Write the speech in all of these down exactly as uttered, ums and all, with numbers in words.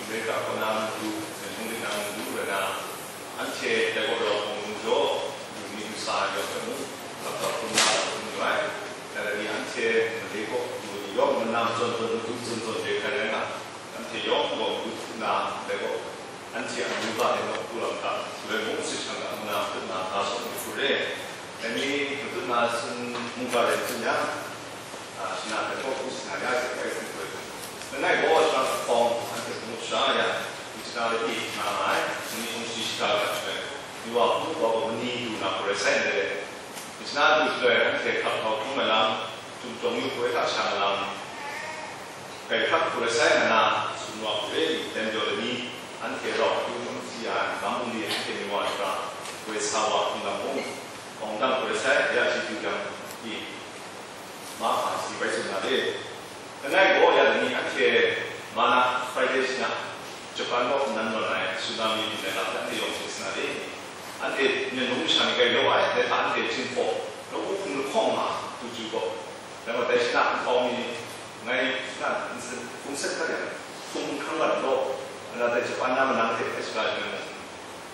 Mare ga kaw na matu, Mung lit na matu rai na, anhte dai gaw rau hpung hpung jaw, lu ni lu sa ai yawng hpe mung, ap ap hpung na hpung yu ai. Dai rai ni anhte mare gaw lu ni yawng manam zawn zawn matu zawn zawn re hkrai rai nga, anhte yawng gaw matu hpung na dai gaw, anhte a matu ga e nawku lam hta, shaloi mung sut shang ga manam hpung na ga shawng ni hku re. Dai ni matu na sun mungga rai hpung yang, a, shana hpe kaw hku shana ya hte bai hku hkoi hku. Langai gaw shana hpawng anhte hpung sha ya, myit shana lati nga nga ai, mani hpung shi shika ga shaloi, ni wa hpung wa gaw mani du na hku rai sai ndai. Myit shana du shaloi anhte hkap hkau hkrum ai lam, chyum chyawm yu hkoi hta shang ai lam, grai hkrak hku rai sai nga na, sumwa hku re, dai majaw lani, anhte rau hku hkrum si ya ai, lam bungli anhte ni wa shara, woi sa wa hkrum lam mung, Hpawng dang hkoi sai, ya shi du jang, i, mahka si bai tsun na de. Langai gaw ya ni anhte Mana Friday shana, Japan gaw nnan rawt ai tsunami byin ai lam hta anhte yawng hte sa na de. Anhte nyan num masha ni grai law ai, dai hta anhte Jinghpaw, lawu hpung lahkawng nga, tu ju gaw. Dai gaw dai shana nkau mi, ngai shana, hpung set hta yang, hpung hkrang rat law, ala dai Japan na manang hte hkrai shaga jang,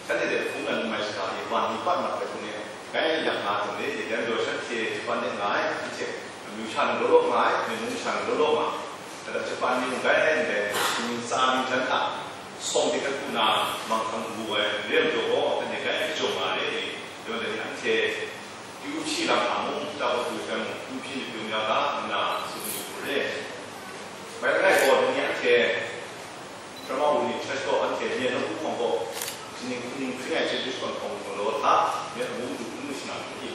Shanhte hte hpung na n mai shada e, wan ni pat mat ai hpung e, grai yak nga htung de, dai majaw shanhte Japan de nga ai, anhte amyu sha ni law law nga ai, myi mung sha ni law law nga ai, kata Japan ni mung grai ndai, shaning tsa ningjan hta sawng de hkrat hku na, manghkang kabu ai, re ai majaw gaw, shanhte grai kajawng nga ai, yawng dai ni anhte, Yu hpyi lam hta mung, ta gaw du hkrai mung, n hpyi myit dum ya ga, ngu na tsun yu hku re. Bai langai gaw, dai ni anhte, Drama Wuni Church gaw anhte nye nawku hpawng gaw, kaning hkungning hpring ai chyeju shakawn hpawng galaw hta, nye amu madu n lu shangang hte i,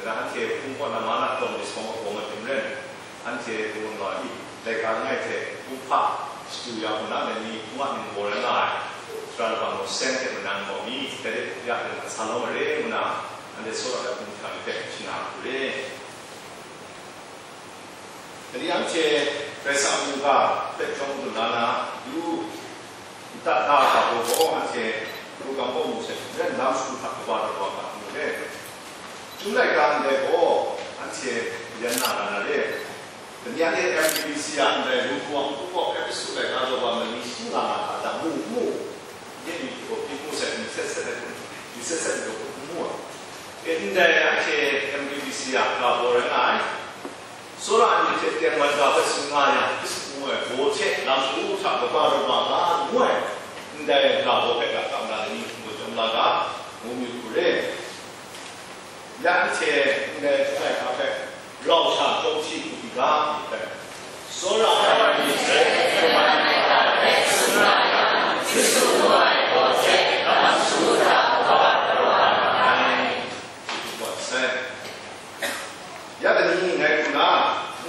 dai anhte hpung kaw na ma na tawng de sawng ai gaw mat tim ren, anhte kawan wa i, laika langai hte, hpung hpa, shadu ya hku na, dai ni hpung a ningbaw rai nga ai, sara labang gaw seng hte manang gaw mi, dai de ya de na sa lawm ai re ngu na, anhte tsawra ai hpung hta ni hpe shana hku re. Dai ni anhte Karai Kasang mungga hpe chyawm dun la na, yu, nta hta ga gaw gaw anhte Rugam kaw mu hte maren lam shagu hta kaba rawt wa ga mu re. Chyum laika ndai gaw anhte yan na ra na re. Dai ni anhte M B B C a ndai Lungpu a matu gaw Epesu laika daw wa mali shi nga nga hta dang mu mu, nye myit gaw hpyi mu sai, myit set set ai hku, myit set set ai hku mu ai. E, ndai anhte M B B C a ga baw rai nga ai. Tsawra ai myit hte teng wan ga hpe tsun nga yang, Hkristu ngu ai baw hte lam shagu hta kaba rawt wa ga ngu ai, ndai ga baw hpe ga kam na ni ngu chyawm la ga, ngu myit hku re. Ya anhte ndai hpung laika hpe rau sha chyawm hti hku hkri ga myit dai. Tsawra ai myit hte teng wan ga hpe tsun nga yang, Hkristu ngu ai baw hte lam shagu hta kaba rawt wa ga ai. Hti hku ga sai. Ya dai ni ngai hku na,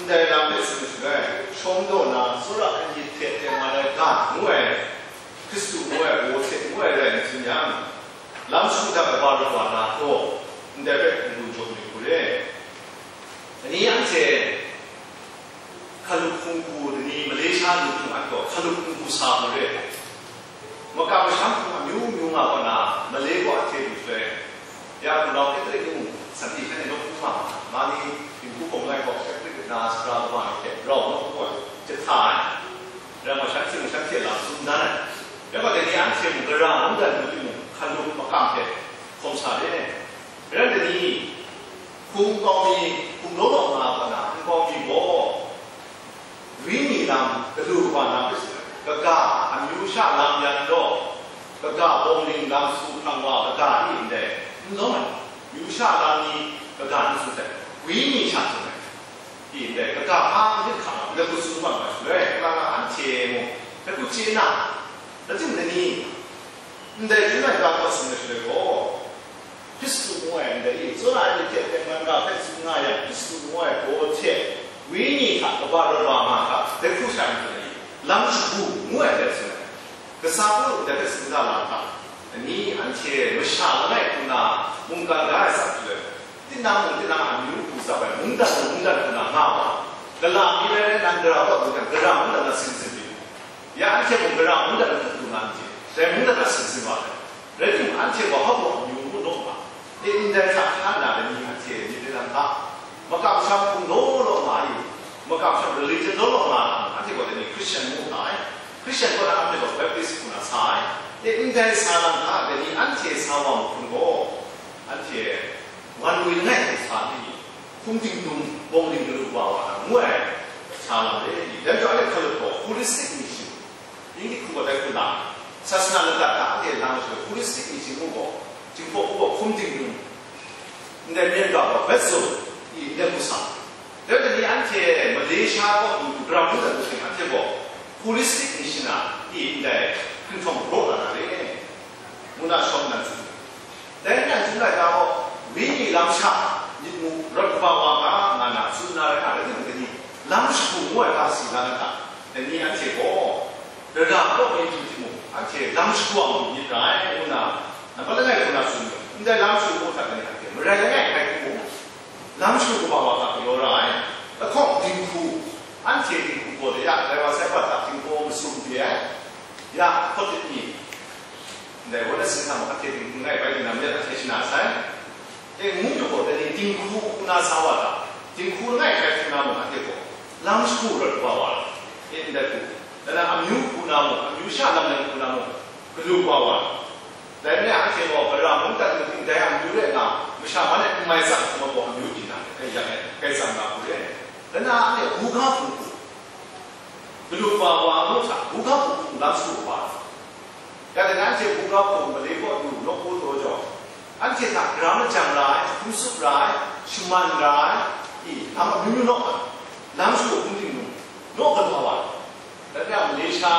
ndai lam hpe tsun shaloi, shawng daw na, tsawra ai myit hte teng wan ai ga ngu ai, Hkristu ngu ai baw hte ngu ai rai n htum yang, lam shagu hta kaba rawt wa na gaw, ndai hpe n-gun jaw myit hku re. Dai ni anhte, Hkalup hpung hku, dai ni Malaysia lu hpung a gaw hkalup hpung hku sa hku re. Makam masham hpung amyu myu nga kaw na, Malay kaw a hte lu shaloi, ya, Gumlau Catholic ni mung, santi hkrai ni nawku nga ma, ma ni, dinghku bawng lai gaw Catholic na sara kaba ni hte rau nawku ai, jahta ai. Rai nme shanhte mung shanhte lam tsun dan ai. Ya gaw, dai ni anhte mung gara mungdan matu mung, hkalup makam hte hkawm sa re. Rai nme ni, hpung nkau mi, hpung law law nga kaw na, nkau mi gaw, Wenyi lam galu kaba na hpe tsun ai, kaga, amyu sha lam yan gaw, kaga bawng ling lam su hkrang wa kaga ni ndai, n lawm ai, amyu sha lam ni kaga n tsun ai, wenyi sha tsun ai, i ndai, kaga hpa n hkrang ai, ndai hku tsun wa ai shaloi, kaga anhte mung, dai hku chye na, rai timung, dai ni, Ndai hpung laika gaw tsun ai shaloi gaw, Hkristu ngu ai ndai e, tsawra ai ni hte teng wan ga hpe tsun nga yang, Hkristu ngu ai baw hte, Wenyi hta kaba rawt wa nga hta, dai hku sha n tsun ai, lam shagu ngu ai hpe tsun ai. Kasa Pawlu dai hpe tsun da na hta, ni anhte masha langai hku na mungkan da ai asak hte, tinang mung tinang a amyu hku tsap ai, mungdan mung mungdan hku na nga wa, gala mi rai rai nang, gara kaw mungdan, gara mungdan na sin sin pyi. Ya anhte mung gara mungdan hku du na n chye, dai mungdan a sin sin wa ai. Rai timung, anhte gaw hpa gaw amyu ngu naw nga, e, ndai hta hkra nna dai ni anhte myit dai lam hta, makam masham hpung law law nga ai, makam masham religion law law nga ai, anhte gaw dai ni Christian ngu nga ai. Hkristian kaw na anhte gaw Baptist hku na sa ai. E, ndai sa lam hta, dai ni anhte sa wa mahkun gaw, anhte wan we langai hte sa ai ni, hkum dingdung, bawng dingdung wa wa na ngu ai sa lam re ni. Dai majaw anhte hkalut gaw holistic mission, English hku gaw dai hku na, sasana ladat hta anhte lang shaloi holistic mission ngu gaw, Jinghpaw hku gaw hkum dingdung, ndai myen ga gaw vet zawn i ndai hku sa. Dai hte ni anhte Malaysia kaw du, Grameen dat du ting anhte gaw holistic mission a i ndai hkringhtawng raw na na re, ngu na shawng nan tsun. Dai nan tsun ai ga gaw, wenyi lam sha myit mu rawt kaba wa ga nga na tsun na rai nga, rai timung, dai ni lam shagu ngu ai ga si la na hta, dai ni anhte gaw, rara kaw mi du timung, anhte lam shagu a mu myit rai, ngu na, nampat langai hku na tsun, ndai lam shagu hta dai ni anhte marai langai hkai hku, lam shagu kaba wa hta galaw ra ai. Lahkawng dinghku, anhte dinghku gaw de ya, dai wa sai wa hta dinghku masum de ai, ya, hpawt lit mi, ndai wa na sin hta mung, anhte dinghku langai bai dinghku na myit anhte shana sai. E, ngu yu gaw, dai ni dinghku hku na sa wa hta, dinghku langai hkai hku na mung, anhte gaw lam shagu rawt wa wa, e, ndai hku, dai na amyu hku na mung, amyu sha lam nem hku na mung, galu wa wa. Dai rai nna, anhte gaw gara mungdan mung ting dai amyu rai nga, masha man e n mai tsang hkrum gaw amyu di na, e, yang e, kai tsang nga hku re. Dai na, anhte buga hpung hku, galu wa wa ngu hta, buga hpung hku lam shagu wa. Ya dai na, anhte buga hpung male kaw du, nawku taw jaw, anhte hta gara majang ra ai, hkum tsup ra ai, shaman ra ai, i, lam amyu myu naw ai, lam shagu hpung ting mung, naw gat wa wa. Dai hpe a Malaysia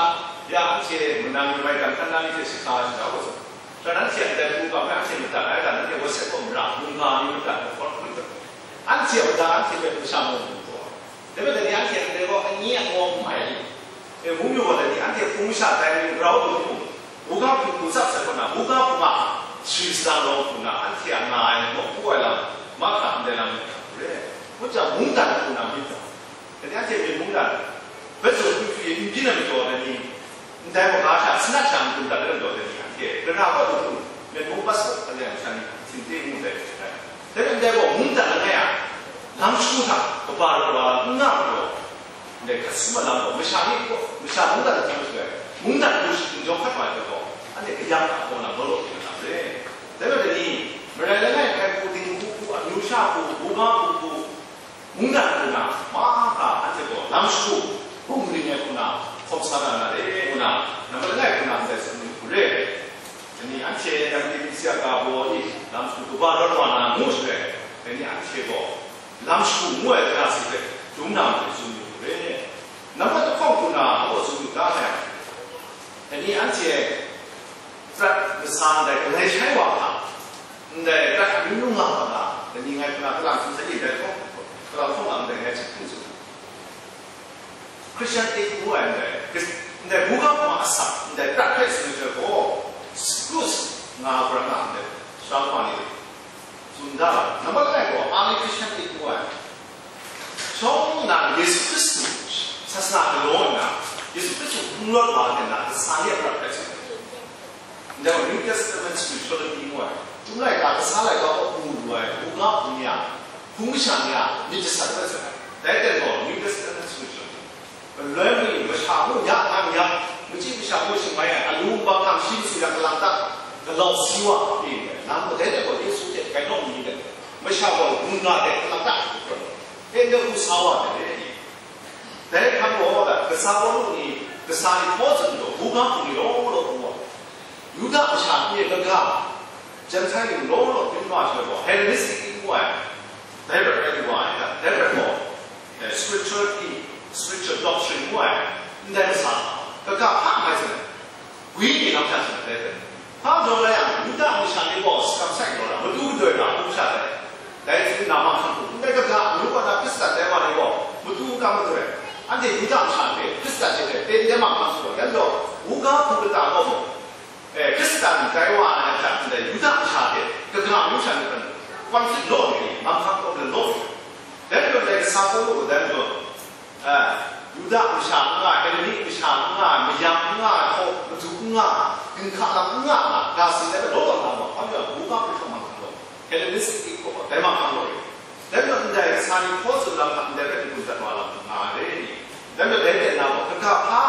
ya anhte manang ni maigan hkan na ni hte shahka shada wa zawn, hkra nanhte a ndai hku ga hpe anhte madat ai ga, nanhte WhatsApp kaw mara mungga ni madat ai hpawt hkrit ai. Anhte a mada anhte hpe masha mung hkrit taw ai. Dai hpe dai ni anhte ndai gaw anyi angaw n mai ai ni? E, mung yu gaw dai ni anhte hpung masha tai ni grau lu hku, buga hpung hku tsap sai kaw na, buga hpung a sari sara lawng hku na, anhte a nga ai, nawku ai lam, mahkra ndai lam ni hta hku re. Ngut jang, mungdan hku na myit dai. Dai ni anhte myit mungdan, bai zawn hkui hkui n byin ai majaw dai ni, ndai maga sha, sanat sha n dum dat ai majaw dai ni, anhte gara kaw du hkrum, myit mung passport a leng sha ni, htin te ngu dai hte rai. Dai ni ndai gaw mungdan langai a, lam shagu hta kaba rawt wa n nga majaw, ndai hkat sum a lam gaw, masha ni gaw, masha mungdan hkam shaloi, mungdan hku shagun jawng hkat wa ai gaw, anhte kayang hta gaw na law law ting na lam re. Dai majaw dai ni, marai langai hkai hku, dinghku hku, amyu sha hku, buga hku hku, mungdan hku na, mahkra anhte gaw lam shagu, bum ring ai hku na, hkawm sa na na re, ngu na, nampat langai hku na ndai tsun ni hku re. Dai ni anhte M T B C a ga baw i, lam shagu kaba rawt wa na ngu shaloi, dai ni anhte gaw, lam shagu ngu ai ga si hpe, dum na matu tsun ni hku re. Nampat lahkawng hku na, aw tsun ni ga ai, dai ni anhte, prat kasa ndai galai shai wa hta, ndai prat amyu nga wa na, dai ni ngai hku na, kalang hkum sa e ndai hkawng, kalang hkawng a ndai ngai hte hpung tsun. Christian Aid ngu ai ndai, Chris-, ndai buga hpung a asak, ndai prat hpe tsun ai gaw, Scouts nga ai hpara nga ndai, sara wa ni, tsun da ai. Nampat langai gaw, Early Christian Aid ngu ai. Shawng nna Yesu Hkristu sasana galaw nna, Yesu Hkristu hpung rawt wa ai hte na, kasa ni a prat hpe tsun ai. Ndai gaw New Testament spirituality ngu ai. Chyum laika, kasa laika kaw mu lu ai, buga hpung ni a, hpung kasha ni a, myit jasat hpe tsun ai. Dai ten gaw New Testament spirituality. Galoi mi, masha ngu ya, ang ya, machyi masha ngu shamai ai, alu nbang hkang shi masu ya, kalang tak, galau si wa, e, lam kadai de gaw Yesu hte gai naw mi de, masha gaw gun ga de, kalang tak, e, de hku sa wa de, e. Dai hkang gaw, kasa Pawlu ni, kasa ni hkaw tsun gaw, buga hpung ni law law pru wa, Yuda masha ni e kaga, Gentile ni law law byin wa shaloi gaw, Hellenistic ni ngu ai, dai prat rai wa ai, dai prat gaw, eh, spiritual, spiritual doctrine ngu ai, ndai masa, kaga hpa mai zawn, gwi ni lam hta shing dai hpe, hpa jaw la yang, Yuda masha ni gaw, sakamsai galaw na, matu gadoi na, hpung sha dai, dai hte na mahkang hku, ndai kaga, amyu kaw na Hkristan dai wa ni gaw, matu kam gadoi, anhte Yuda masha hpe, Hkristan hte hpe, ten dai mahkang hku, yan gaw, buga hpung kata gaw mung, eh, Hkristan dai wa na hta ndai Yuda masha hte kaga amyu sha ni hpe conflict law mi, mahkang problem law mi. Dai majaw dai kasa Pawlu gaw dai majaw, eh, Yuda masha n nga, Helleni masha n nga, mayam n nga, htaw madu n nga, ginhka lam n nga, nga, ga si dai law taw na wa, hpa majaw buga hpung mahkang law, Hellenistic gaw dai mahkang law ri. Dai majaw ndai kasa ni hkaw tsun lam hta ndai hpe n-gun dat wa lam nga ai ni. Dai majaw dai hte na gaw, kaga hpa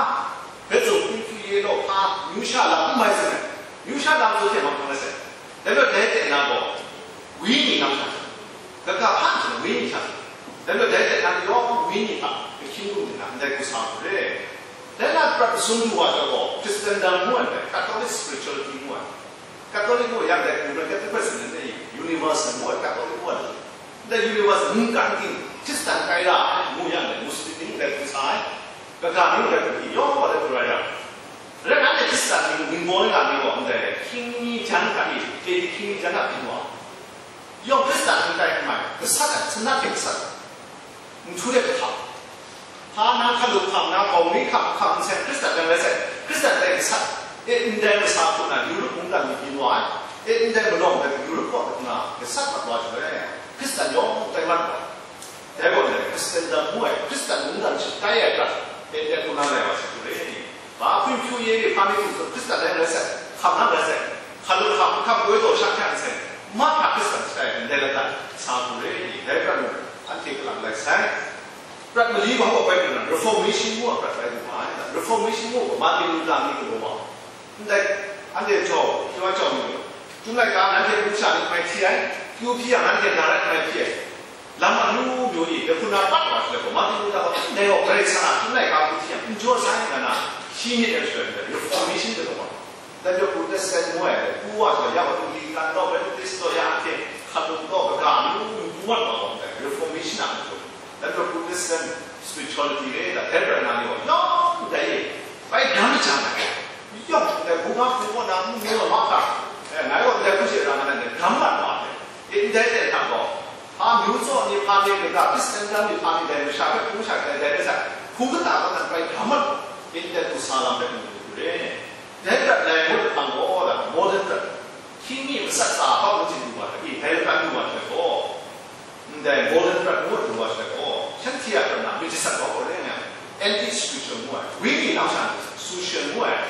Petru hpyi hpyi ye law, hpa amyu sha lam n mai zawn ai, amyu sha lam zawn hte mahkang rai sai. Dai majaw dai hte na gaw, wenyi lam sha, kaga hpa hte wenyi sha, dai majaw dai hte na yawng wenyi hta ahkying lu nna ndai hku sa hku re. Dai na prat masum du wa hta gaw, Christendom ngu ai, Catholic spirituality ngu ai. Catholic ngu yang dai hku rai, Catholic Protestant ni universal ngu ai, Catholic ngu ai. Dai universal mungkan ting Hkristan tai ra ai ngu yang dai Muslim ni dai hku sa ai. Kaga ni dai hku yawng gaw dai hku rai ra. Rai nna dai Hkristan ni ningbaw ni nga ni gaw ndai hkying mi jan hta ni, A D hkying mi jan hta byin wa. Yawng Hkristan ni tai hkrai, gasat ai, sanat hte gasat. Nhtu de hkam. Hpa na hkalup hkam na, hkawng ni hkam hkam nsen Hkristan rai sai, Hkristan dai gasat, e ndai masa hku na Europe mungdan ni byin wa ai, e ndai malawng dai Europe kaw na gasat mat wa jang, Hkristan yawng tai mat wa. Dai gaw ndai Christendom ngu ai, Hkristan mungdan shatai ai prat, e ndai hku na lai wa shi hku re ni. Ba hpyi hpyi ye hpa mi hku Hkristan rai rai sai, hkam na rai sai, hkalup hkam hkam koi taw sha hkyan sai, mahkra Hkristan shatai ai ndai ladan sa hku re ni, dai prat mung anhte kalang lai sai. Prat mali wa gaw bai pyi na, Reformation ngu a prat bai lu ma ai. Reformation ngu gaw Martin Luther ni galaw wa. Ndai, anhte jaw, hkye wa jaw mi gaw, Chyum laika nanhte hpung sha ni mai hti ai, kyu hpyi yang nanhte na rai mai hpyi ai. Lam amyu myu ni, dai hku na pat wa shi gaw, Martin Luther gaw, ndai gaw Karai Kasang a Chyum laika hku hti yang, n jaw sai nga na, shi myit ai shaloi, Reformation galaw wa. Dai Protestant ngu ai, pru wa hta ya wa, Anglican law, Methodist law, ya anhte hkalup law, kaga amyu myu pru wa wa, Reformation a majaw, dai Protestant spirituality re, dai Hebrew na ni wa, yawng dai e, bai dam jang ai, yawng dai bunga hpung wa na, mu mu wa ma hka, eh, ngai wa dai hku she ra nga na, dam mat wa ai, e, ndai hte hta gaw, hpa myu tsaw ni, hpa ni, kaga Christendom ni, hpa ni, dai masha hpe hpung sha dai, dai, dai sa, hku kata kaw nan bai dam mat, e, ndai hku sa lam hpe mu mu re. Dai prat lai ngut hpang gaw la, modern prat, hkying mi masat sa hpa ngu hte du wa hte, dai prat du wa hte gaw, ndai modern prat ngut du wa hte gaw, shanhte a prat na myit jasat wa gaw rai nga, anti-social ngu ai, wenyi lam sha social ngu ai,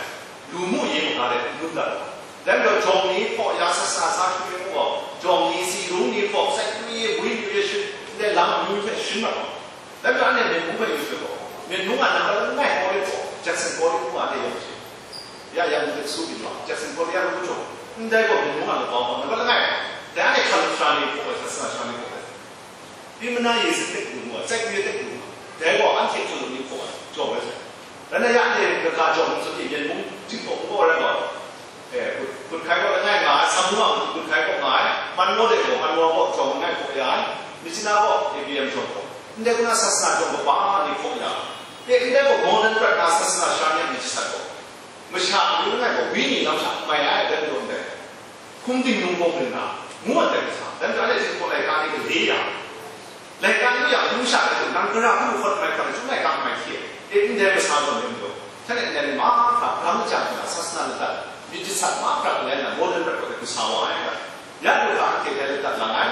lu mu ye mu ga de ngut dat wa. Dai majaw jawng ni hpaw ya sat sa sa hkyu ye mu gaw, jawng ni si rung ni hpaw sai hkyu ye, bwi hkyu ye, shin, ndai lam amyu hte shin mat wa. Dai majaw anhte myit mung hpe yu hte gaw, myit mung a nambat langai Kawlip gaw, Jackson Kawlip ngu a anhte yawng shi. Ya yang myit su byin wa, Jackson Kawlip ya ru jaw, ndai gaw myit mung a labau gaw nambat langai. Dai anhte hkalup sara ni hpaw ai, sasana sara ni hpaw ai. Pyi mana ye sin tek lu ngu a, tsek ye tek lu ngu a. Dai gaw anhte hkalup ni hpaw ai, jaw ai sai. Rai nna ya anhte kaga jaw myit su ni, myit mung jingpawk n gaw rai gaw, Eh, Kut-, Kutkai kaw langai nga ai, Samu a matu Kutkai kaw nga ai, Manmawde gaw Manmawde kaw jawng langai hpaw ya ai, Myitkyina kaw A B M jawng hpaw, ndai kaw na sasana jawng kaba ni hpaw ya ai. Eh, ndai gaw modern prat na sasana sha ni a myit jasat gaw, masha amyu langai gaw wenyi lam sha mai ai, dai majaw ndai, hkum dingnung bawng ring na, ngu ai dai masha, dai majaw anhte htingkaw laika ni gale ya, laika ni ya hpung sha ai hte nang gara hku hkawt mai hkawt ai, Chyum laika mai hte, e, ndai masa zawn rai majaw, shanhte ndai ni mahkra ram jang nna sasana ladat, myit jasat mahkra galai nna modern prat kaw hte du sa wa ai ga, ya du hta anhte dai ladat lang ai.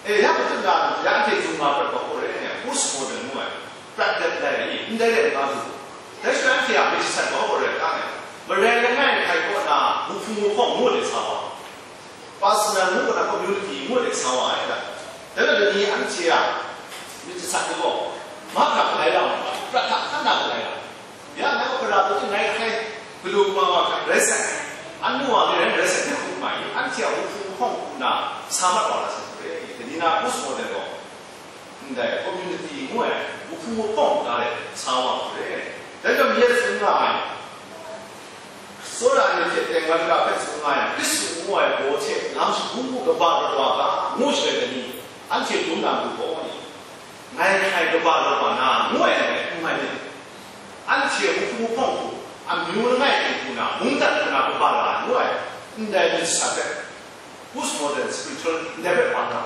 E, ya matut na, ya anhte dung nga prat gaw gaw rai nna, post modern ngu ai, prat dat lai ai ni, ndai rai nna du. Dai shaloi anhte a myit jasat gaw gaw rai nga ai. Marai langai hkai kaw na, wuhpung wuhpawng ngu de sa wa. Personal ngu na community ngu de sa wa ai ga. Dai na lani anhte a myit jasat ni gaw, mahkra galai la wa, prat hta hkan na galai la. Ya, ngai gaw gara hku ngai hkai galu ma wa hkra rai sai. An nu wa mi rai, rai sai, hku mai, anhte a wuhpung hpawng hku na sa mat wa na sa hku re. Dai ni na post modern gaw, ndai community ngu ai, wuhpung wuhpawng ga de sa wa hku re. Dai gaw myit tsun nga ai. Tsawra ai ni hte tengman ga hpe tsun nga yang, Hkristu ngu ai baw hte lam shagu ngu kaba rawt wa ga, ngu shaloi dai ni, anhte dum na matu gaw ni, ngai hkai kaba rawt wa na, ngu ai n rai, n mai ni, anhte wuhpung wuhpawng hku, amyu langai hku na, mungdan hku na kaba la ai, ngu ai, ndai myit jasat hpe, post modern spiritual ndai hpe hpa na,